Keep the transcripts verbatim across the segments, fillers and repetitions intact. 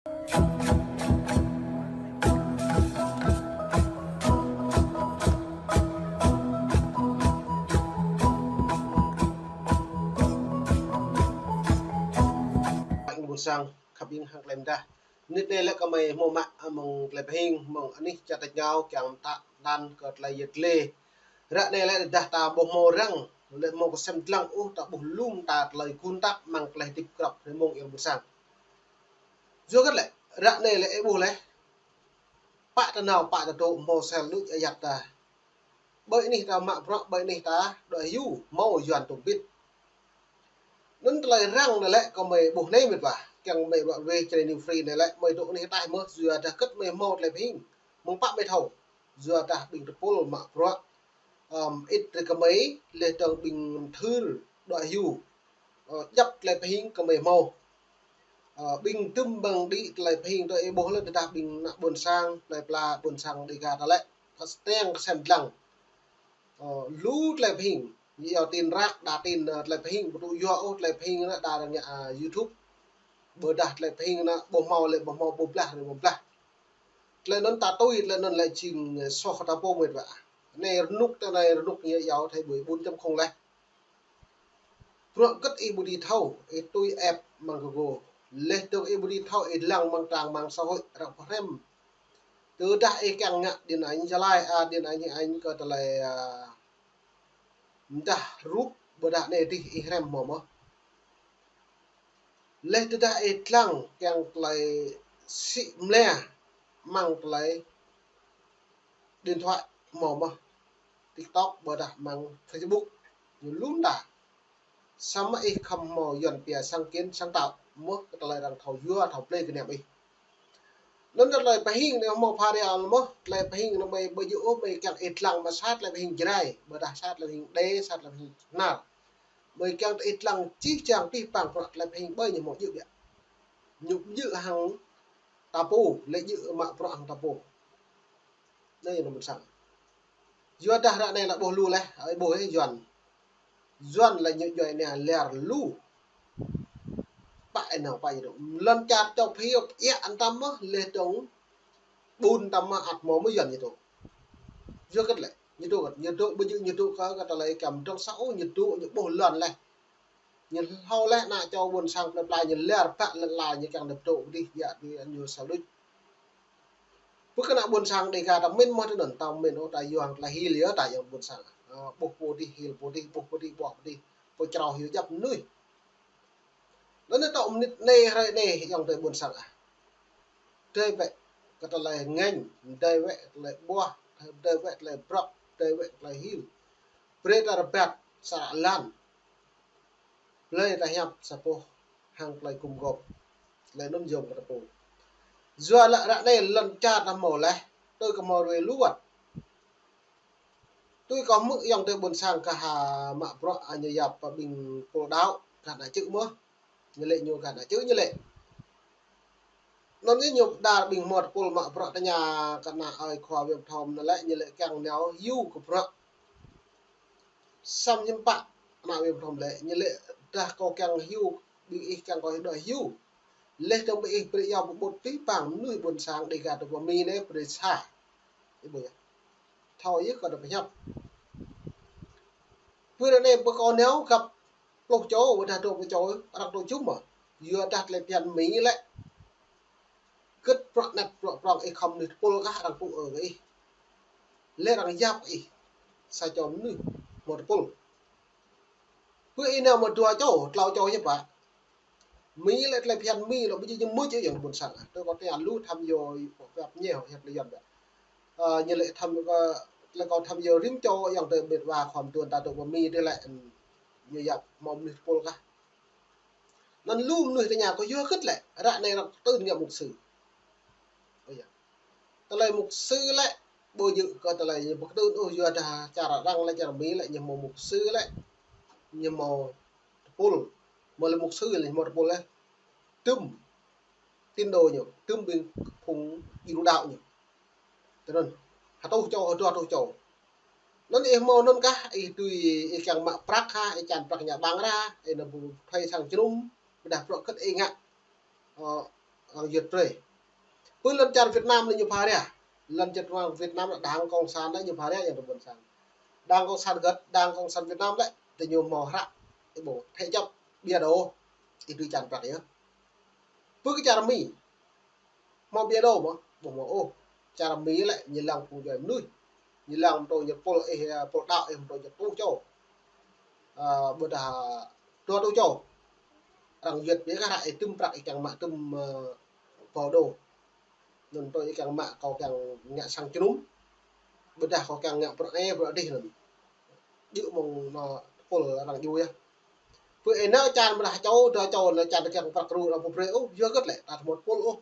Ƀing ƀôn sang khăp ƀing hăng klem dah. Nit anai lĕ kơmơi hmâo mă, a, mơ̆ng tơlơi pơhing, mơ̆ng anih čar tač rơngiao kiăng mơtă anăn kơ tơlơi yet lê. Ră anai lĕ dah ta ƀu hmâo răng, lĕ hmâo kơsem dlăng ôh, ta ƀuh lŏm ta tơlơi gun tăk mơ̆ng tơlơi hơdip krăp rơmông ƀing ƀôn sang. Yua kơ lĕ, ră anai lĕ ih ƀuh lĕ. Pă tơnao, pă tơdŏ hmâo sel đuč ayăt ta. Ƀơi anih ta mă bruă, ƀơi anih ta đuaĭ hyu, hmâo Yuan tŭm bit. Anŭn tơlơi răng anai lĕ kơmơi ƀuh anai mĕt wa. Kiăng mơi ƀă wĕh črê New Free anai lĕ, mơi dŏ anih ataih mơ̆, yua dah kơ̆t mơi hmâo tơlơi pơhing. Mơ̆ng pă mơi thâo. Yua dah ƀing tơpul mă bruă, ăm, ĭt rơkơmơi, leh dơ̆ng ƀing mthưr đuaĭ hyu. Ơ, djăp tơlơi pơhing kơmơi hmâo. Ơ, ƀing tŭm ƀing đĭ tơlơi pơhing tơ ih ƀuh lĕ tơdah ƀing ană ƀôn sang, tơlơi pla ƀôn sang Dega ta lĕ. Kơtang kơsem dlăng. Ơ, lu tơlơi pơhing. Ñu yua tin răk, đa tin, ơ, tơlơi pơhing, ƀu tŭ yua ôh tơlơi pơhing anŭn đa răng ngă, a, YouTube. Ƀôdah tơlơi pơhing anŭn ƀu hmâo lĕ ƀu hmâo ƀu blah, ƀu blah. Tơlơi anŭn ta tui, tơlơi anŭn lĕ jing soh ta pô mĕt wa. Anai rơnŭk ta anai rơnŭk ñu yua thai ƀuh bốn chấm không leh. Bruă kơ̆t ih ƀu dưi thâo, ih tui ĕp mơ̆ng Google. Leh dơ̆ng ih ƀu dưi thâo, ih lăng mơ̆ng trang mạng xã hội răk pơhrăm. Tơdah ih kiăng ngă điện ảnh Gia Lai, a, điện ảnh hình ảnh kơ tơlơi, a, mdah rup ƀôdah anai dih ih hrăm hmâo mơ̆. Leh tơdah ih lăng kiăng tơlơi sĭ mlĕ mơ̆ng tơlơi điện thoại hmâo mơ̆. TikTok ƀôdah mơ̆ng Facebook ñu lŏm ta. Samơ̆ ih khŏm hmâo Yuan pia sáng kiến sáng tạo mơ̆ kơ tơlơi arăng thâo yua thâo plei kơ niam ih. Anŭn tơlơi pơhing anai hmâo pha ria mơ̆, tơlơi pơhing anai mơi ƀu djơ̆ ôh mơi kiăng ih lăng mă sat tơlơi pơhing Jrai, ƀôdah sat tơlơi pơhing Đê, sat tơlơi pơhing Bahnar. Mơi kiăng ih lăng čih čang pih pang bruă tơlơi pơhing ƀơi ñu hmâo djơ̆ biă. Ñu djơ̆ hăng ta pô, lĕ djơ̆ mă bruă hăng ta pô. Anai anŭn ƀôn sang. Yua dah ră anai lĕ ƀuh lu leh, ơi ƀuh ih Yuan. Yuan lĕ ñu djuai anai ler lu. Pă ih nao pă ih dŏ. Lŏn čar čŏp hiăp iă antam mơ̆ leh dơ̆ng ƀun antam mơ̆ ăt hmâo mơ̆ Yuan ñu dŏ. Yua kơ lĕ, ñu dŏ kơ, ñu dŏ ƀu djơ̆ ñu dŏ kơ, kơ tơlơi kiăng dŏ sa ôh ñu dŏ ñu ƀuh lŏn leh. Ñu hlâo leh ană čô ƀôn sang plơi pla ñu ler pă lŏn la ñu kiăng dŏ pơdŏ pơdih biă dih ñu sa đuč. Pơ kơ ană ƀôn sang Dega ta mĭn mơ̆ tơ anŭn, ta mĭn ôh ta yua hăng tơlơi hil yơh ta yua ƀôn sang. Ơ, ƀuh pô dih hil pô dih, ƀuh pô dih ƀuh pô dih, pô črâo hyu djăp mơnuih. Anŭn tŏ mơnit anai hrơi anai yŏng tơ ƀôn sang ah. Dơi wĕ kơ tơlơi ngêñ, dơi wĕ tơlơi ƀuah, dơi wĕ tơlơi brŏk, dơi wĕ tơlơi hil. Brơi ta rơbat sa ră lan. Blơi ta hiăp sa boh hăng tơlơi gum gôp. Tơlơi anŭn yôm kơ ta pô. Yua lă ră anai lŏn čar ta hmâo leh, tui kơ hmâo ruai lu wăt. Tui kơ hmư̆ yŏng tơ ƀôn sang kơ ha mă bruă a ñu yap pơ ƀing pô đaŏ, kơ ană čư̆ mơ̆. Ñu lĕ ñu kơ ană čư̆ ñu lĕ. Anŭn ñu ñu đar ƀing hmâo tơpul mă bruă tơña kơ ană ơi khua Wim Thom anŭn lĕ ñu lĕ kiăng nao hyu kơ bruă. Samơ̆ ñu pă ană Wim Thom lĕ, ñu lĕ dah kâo kiăng hyu, ƀing ih kiăng kâo đuaĭ hyu. Leh dơ̆ng ƀing ih brơi yua pơƀut pih pang mơnuih ƀôn sang Dega tơ pơ Mi anai brơi sa. Ih ƀuh yơh. Thâo yơh kâo dŏ pơhiăp. Pơ anai pơ kâo nao găp pluh čô, ƀôdah dua pluh čô, arăng dŏ jum mơ̆. Yua dah tơlơi phiăn Mi lĕ. Gĭt bruă anet bruă prŏng ih khŏm mơnuih tơpul kah arăng pŭ ơ kơ ih. Lĕ arăng yap kơ ih. Sa čô mơnuih hmâo tơpul. Pơ ih nao mă dua čô, tlâo čô ñu pă. Mi lĕ tơlơi phiăn Mi lŏ ƀu djơ̆ ñu mŭt yơh yŏng ƀôn sang. Tơ kâo tơña lu tham yo pơhiăp ñe hiăp lĕ Yuan ƀă. Ơ, ñu lĕ tham, ơ, tơlơi kâo tham yo rĭm čô yŏng tơ mĕt wa khua mơtuan ta dŏ pơ Mi tơ lĕ, ưm, ñu yap hmâo mơnuih tơpul kah. Anŭn lu mơnuih tơña kâo yua hơgĕt lĕ, ră anai arăng tơ̆n ngă mục sư. Ơ yơh. Tơlơi mục sư lĕ, ƀu djơ̆ kơ tơlơi ñu pơkơtưn ôh yua dah čar arăng lĕ čar Mi lĕ ñu hmâo mục sư lĕ, ñu hmâo tơpul. Hmâo lĕ mục sư lĕ ñu hmâo tơpul lĕ. Tŭm tín đồ ñu, tŭm ƀing phung yu đaŏ ñu. Tơ anŭn, hơtuh čô, hơduah rơtuh čô. Anŭn ih hmâo anŭn kah, ih tui, ih kiăng mă prăk hă, ih čan prăk ñu ƀơ̆ng ra, ih nao bu thuê sang jơnum, ƀôdah bruă hơgĕt ih ngă. Ơ, arăng yơt brơi. Pơ lŏn čar Việt Nam lĕ ñu pha ria. Lŏn čar Việt Nam lĕ Đảng Cộng sản lĕ ñu pha ria yang tơ ƀôn sang. Đảng Cộng sản gơ̆t, Đảng Cộng sản Việt Nam lĕ, tơ ñu hmâo hră, ih ƀuh, thế chấp, bia đô, ih tui čan prăk yơh. Pơ kơ čar Mi, hmâo bia đô mơ̆, ƀuh hmâo ôh. Čar Mi lĕ, ñu lăng phung djuai mơnuih. Ñu lăng mơtô ñu pul, ih, pul đaŏ, ih mơtô ñu tuh čô. Ơ, ƀôdah dua tuh čô. Arăng yơt bia kah hră ih tŭm prăk ih kiăng mă tŭm, ơ, pô đô. Anŭn tui ih kiăng mă kâo kiăng ngă sang jơnum. Ƀôdah kâo kiăng ngă bruă anai, bruă adih anŭn. Djơ̆ mơ̆ng anŏ tơpul arăng djru yơh. Pơ ih nao čan mơdah čô, dua čô nao čan tơ kiăng prăk kru arăng ƀu brơi ôh, yua hơgĕt lĕ, ta tơmŏt pul ôh.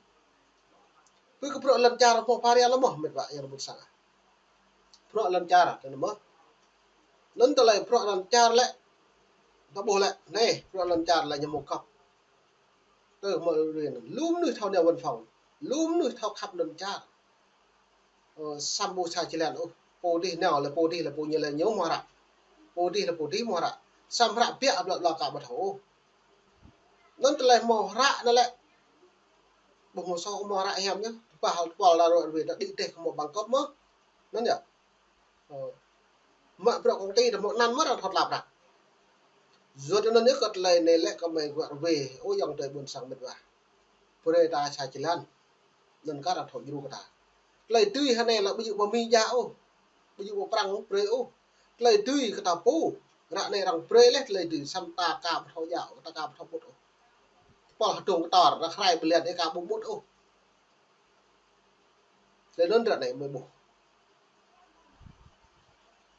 Pơ kơ bruă lŏn čar hmâo pha ria lĕ mơ̆, met wa yang tơ ƀôn sang. Bruă lŏn čar, tơ anŭn mơ̆. Anŭn tơlơi bruă lŏn čar lĕ, ta ƀuh lĕ, anai, bruă lŏn čar lĕ ñu hmâo găp. Tơ hmâo rin, lu mơnuih thâo nao văn phòng, lu mơnuih thâo khăp lŏn čar. Ơ, samơ̆ ƀu sa jơlan ôh, pô dih nao lĕ pô dih lĕ pô ñu lĕ ñu hmâo hră. Pô dih lĕ pô dih hmâo hră. Samơ̆ hră biă ƀlŏr ƀlŏr ka ƀu thâo ôh. Anŭn tơlơi hmâo hră anŭn lĕ. Ƀu hmâo soh hmâo hră hiam yơh. Tơpă hal tơpul la ruă ruai ta đĭ teh hmâo bằng cấp mơ̆. Anŭn yơh. Ơ. Mă bruă công ty ta hmâo anăn mơ̆ arăng thâo tơlap hră. Yua tơ anŭn yơh kơ tơlơi anai lĕ kơ mơi ruă ruai, ơ yang tơ ƀôn sang met wa. Brơi ta sa jơlan. Anŭn kah arăng thâo djru kơ ta. Tơlơi dưi hơnai lĕ ƀu djơ̆ pơ Mi djă ôh. Ƀu djơ̆ pơ Prăng brơi ôh. Tơlơi dưi kơ ta pô. Ră anai arăng brơi laih tơlơi dưi samơ̆ ta ka ƀu thâo djă ôh, ta ka ƀu thâo ƀut ôh. Tơpul hơdrung kơtor, arăng hră ƀu lian ih ka ƀu ƀut ôh. Tơlơi anŭn ră anai mơi ƀuh.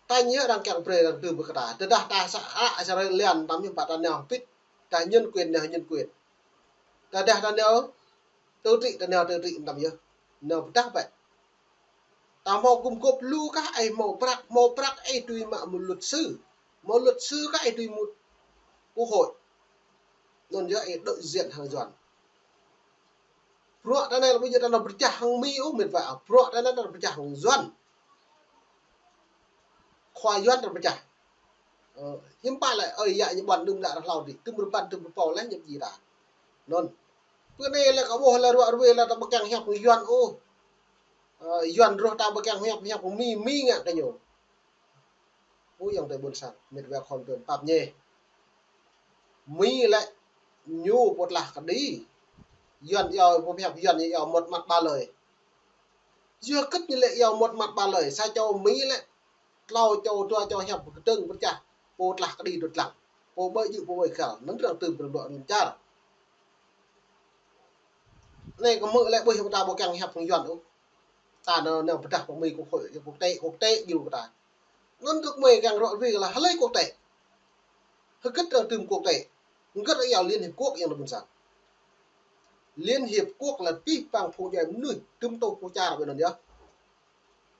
Ta ñu arăng kiăng brơi arăng dưm kơ ta. Tơdah ta sa, a, sa rơi lian tăm ñu pă ta nao pit. Ta nhân quyền nao nhân quyền. Tơdah ta nao tự trị ta nao tự trị tăm yơh. Nao pơdah bĕ. Ta hmâo gum gôp lu kah ih hmâo prăk, hmâo prăk ih dưi mă một luật sư. Hmâo luật sư kah ih dưi một quốc hội. Anŭn yơh ih đại diện hăng Yuan. Bruă ta anai lĕ ƀu djơ̆ ta nao pơčah hăng Mi ôh met wa. Bruă ta anai ta pơčah hăng Yuan. Khua Yuan ta pơčah. Ơ, hiư̆m pă lĕ, ơi, yă ñu ƀuăn đưm đă rơhlâo dih, tŭm rơbăn tŭm rơbâo laih ñu ji ta. Anŭn. Pơ anai lĕ kâo ƀuh lĕ ruă ruai lĕ ta ƀu kiăng hiăp Yuan ôh. Ơ, Yuan rŏh ta ƀu kiăng hiăp, hiăp Mi, Mi ngă kơ ñu. Ơ, yang tơ ƀôn sang, met wa khŏm tơm pap ñe. Mi lĕ ñu pô tlah kơđi. Yuan iâu, pô hiăp Yuan iâu một mặt ba lời. Yua hơgĕt ñu lĕ iâu một mặt ba lời. Sa čô Mi lĕ, tlâo čô, dua čô hiăp kơdơ̆ng pơčah. Pô tlah kơđi dŏ lăng. Pô ƀơi djơ̆, pô ƀơi găl. Anŭn arăng tơm bruă lŏn čar. Anai kơ mơ̆ lĕ ƀuh ta ƀu kiăng hiăp hăng Yuan ôh. Ta nao, nao pơdah pơ Mi quốc hội, quốc tế, quốc tế djru kơ ta. Anŭn kơ mơi kiăng ruă ruai lĕ hlơi quốc tế. Hơgĕt arăng tơm quốc tế. Hơgĕt arăng iâu Liên Hiệp Quốc yang tơ ƀôn sang. Liên Hiệp Quốc lĕ pih păng phung djuai mơnuih, tơm tôh pô čar ƀơi anŭn yơh.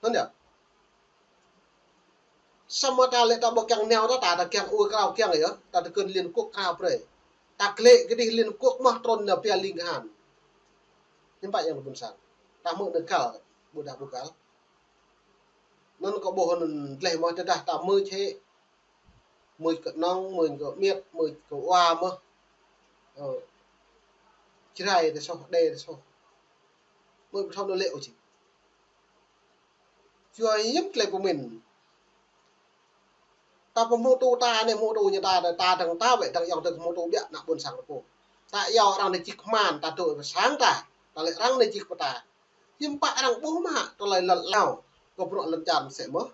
Anŭn yơh. Samơ̆ ta lĕ ta ƀu kiăng nao ta, ta, ta kiăng ur krao kiăng yơh, ta tơkơn Liên Quốc krao brơi. Ta klĕ kơ dih Liên Quốc mơ̆ trŭn nao pia ling kơhan. Hiư̆m pă yang tơ ƀôn sang. Ta hmư̆ anŭn găl, ƀôdah ƀu găl. Anŭn kâo ƀuh anŭn dleh mơ̆ tơdah ta mưč hĕ. Mưč kơ nŏng, mưč kơ miêt, mưč kơ wa mơ̆. Ơ. Jrai tơ soh, đe tơ soh. Mưč ƀu thâo nao lĕ ôh či. Yua hiư̆m tơlơi pơmĭn. Ta pơhmutu ta anai hmutu ñu ta, ta dăng ta wơ̆t dăng iâu ta hmutu biă ană ƀôn sang ta pô. Ta iâu arăng anai čih kơman ta dŏ pơ sang ta. Ta lĕ arăng anai čih pơ ta. Hiư̆m pă arăng ƀuh mă tơlơi lăl lao. Kơ bruă lŏn čar mơsĕ mơ̆.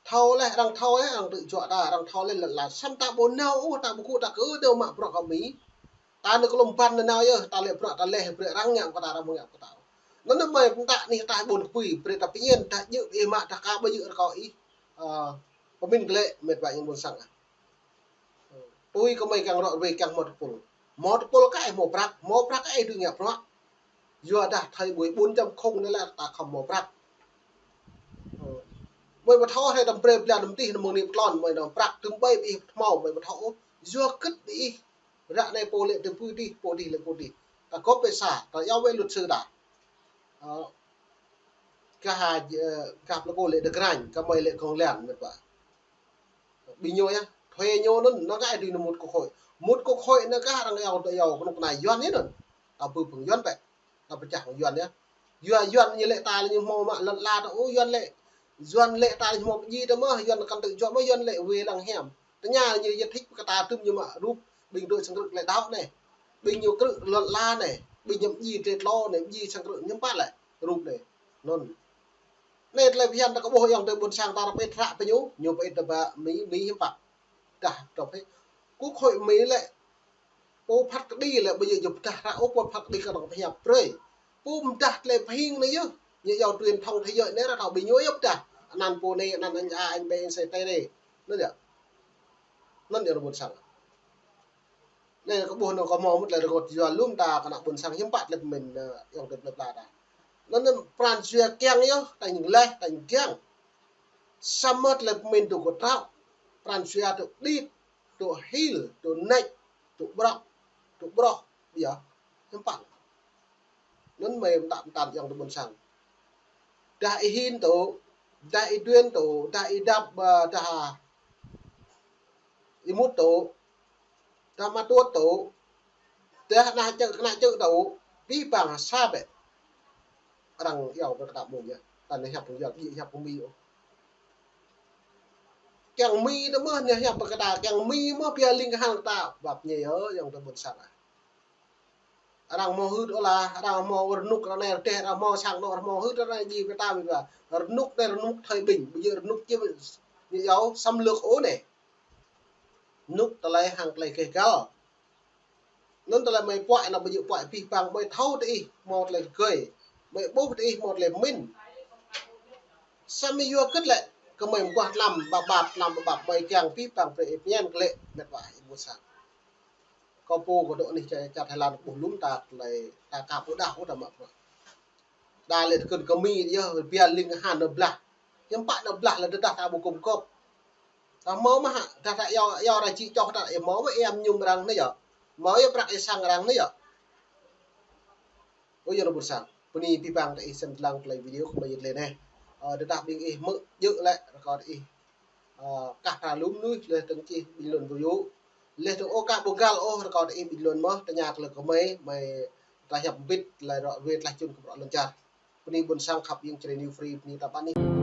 Thâo laih, arăng thâo laih, arăng tŭ juă ta, arăng thâo laih lăl lao. Samơ̆ ta ƀu nao ôh, ta ƀu gŭ ta kơ dêh mă bruă kơ Mi. Ta nao kơ lŏm ban nao yơh, ta lĕ bruă ta lĕ brơi arăng ngă kơ ta, arăng ngă kơ ta. Anŭn anai mơi pơtă anih ta ƀôn kơpui, brơi ta pơñen, ta djơ̆ ih mă, ta ka ƀu djơ̆ rơkâo ih. Ơ, pơmĭn glaĭ, met wa yang ƀôn sang ah. Tui kơ mơi kiăng ruă ruai kiăng hmâo tơpul. Hmâo tơpul kah ih hmâo prăk, hmâo prăk ih dưi ngă bruă. Yua dah thời buổi bốn chấm không anai lĕ ta khŏm hmâo prăk. Ơ. Mơi ƀu thâo hrơi tăm brơi blan tăm tih anŭn mơ̆ng anai pơtlon, mơi anŭn prăk tơm ƀai ih hmâo, mơi ƀu thâo ôh. Yua hơgĕt ƀing ih. Ră anai pô lĕ tơm pô dih, pô dih lĕ pô dih. Ta gŏp pơsa, ta iâu wơ̆t luật sư ta. Ơ, gah, ơ, gah plơi kơ lĕ Đà Nẵng, kơ mơi lĕ Công An, met wa. Ƀing ñu yơh, thuê ñu anŭn, anŭn kah ih dưi nao mŭt quốc hội. Mŭt quốc hội anŭn kah arăng iâu, iâu kơnuk kơna Yuan yơh anŭn. Ta bư phung Yuan bĕ. Ta pơčah phung Yuan yơh. Yuan, Yuan ñu lĕ ta lĕ ñu hmâo mă lŏn ala ta, ơ, Yuan lĕ. Yuan lĕ ta lĕ ñu hmâo pơjing ta mơh, Yuan kăn tŭ juă mơh, Yuan lĕ wai lăng hiam. Tơña ñu yơh thik kơ ta tŭm ñu mă rup ƀing dŏ sang krư̆ lĕ đaŏ anai. Ƀing ñu krư̆ lŏn ala anai. Ƀing ñu pơjing tơlơi tlô anai, pơjing sang krư̆ ñu pă lĕ rup anai. Anŭn. Anai tơlơi phiăn ta kơ ƀuh ayŏng adơi ƀôn sang ta ră pĕt hră pơ ñu, ñu pĕt ta ba Mi, Mi hiư̆m pă. Dah, dah pĕt. Quốc hội Mi lĕ pô phat kơđi lĕ ƀu djơ̆ pơdah hră ôh, pô phat kơđi kơnơ̆ng pơhiăp brơi. Pô pơdah tơlơi pơhing anai yơh. Ñu yua truyền thông thế giới anai ră thâo ƀing ñu yơh pơdah. Anăn pô anai, anăn anh A, anh B, anh C, T anai. Anŭn yơh. Anŭn yơh ƀôn sang. Anai kơ ƀuh anŭn kơ hmâo mơ̆t tơlơi rơngot yua lŏm ta kơ ană ƀôn sang hiư̆m pă tơlơi pơmĭn, ơ, ayŏng adơi plơi pla ta. Anŭn, anŭn pran jua kiăng yơh, ta ñu gleh, ta ñu kiăng. Samơ̆ tơlơi pơmĭn tŭ kơtraŏ, pran jua tŭ đĭt, tŭ hil, tŭ nač, tŭ ƀrŏk, tŭ ƀroh, yơh. Hiư̆m pă. Anŭn mơi mơtă mơtăn ayŏng adơi ƀôn sang. Dah Y Hin tŭ, dah Y Duen tŭ, dah Y Dăp, ơ, dah Y Mut tŭ, dah Ma Tuôt tŭ, dah ană čư̆, ană čư̆ tŭ, abih bang sa bĕ. Arăng yua pơkơtăp mơ̆n yơh. Ta anai hiăp phung Yuan, ƀu djơ̆ hiăp phung Mi ôh. Kiăng Mi ta mơ̆n, anai hiăp pơkơtăp, kiăng Mi mơ̆n pia ling kơhan ta, bap ñu yơh, ayŏng adơi ƀôn sang ah. Arăng hmâo hưt ôh lah, arăng hmâo rơnŭk ră anai rơdêh, arăng hmâo sang anŏ, arăng hmâo hưt ră anai ji pơtao mĭt wa. Rơnŭk anai rơnŭk thời bình, ƀu djơ̆ rơnŭk či ñu yua xâm lược ôh anai. Rơnŭk tơlơi hăng tơlơi gêh gal. Anŭn tơlơi mơi puăi anŭn ƀu djơ̆ puăi abih bang mơi thâo tơ ih hmâo tơlơi gơi. Mơi ƀuh tơ ih hmâo tơlơi pơmĭn. Samơ̆ yua kơ lĕ, kơ mơi mơguah tlam ƀap ƀap, tlam ƀap ƀap mơi kiăng abih bang brơi ih pơñen kơ lĕ mĕt wa ih ƀuh sang. Kâo pô kơ dŏ anih čar, čar Thái Lan ƀuh lŏm ta tơlơi ta ka pơdah ôh ta mă bruă. Đa lĕ tơkơ̆n kơ Mi yơh, pia ling kơhan anŭn blah. Hiư̆m pă anŭn blah lĕ tơdah ta ƀu gum gôp. Ta hmâo mơ̆ hă, tơdah ta yua, yua arăng či čoh ta, ih hmâo mơ̆ ih amăng mơñum arăng anai yơh. Hmâo yơh prăk ih sang arăng anai yơh. Ơ ayŏng adơi ƀôn sang. Bơni abih bang ta ih sem lăng tơlơi video kơ mơi yơh tơlơi anai. Ơ, tơdah ƀing ih hmư̆ djơ̆ lĕ, rơkâo ta ih, ơ, kah ta lŏm nuih, leh tơ̆ng čih bình luận video. Leh tơ̆ng ôh kah ƀu găl ôh, rơkâo ta ih bình luận mơ̆n, tơña tơlơi kơ mơi, mơi tơlơi hiăp mbĭt, tơlơi ră ruai tơlơi čun kơ bruă lŏn čar. Bơni ƀôn sang khăp ing čơrê New Free, bơni ta ƀăn ih.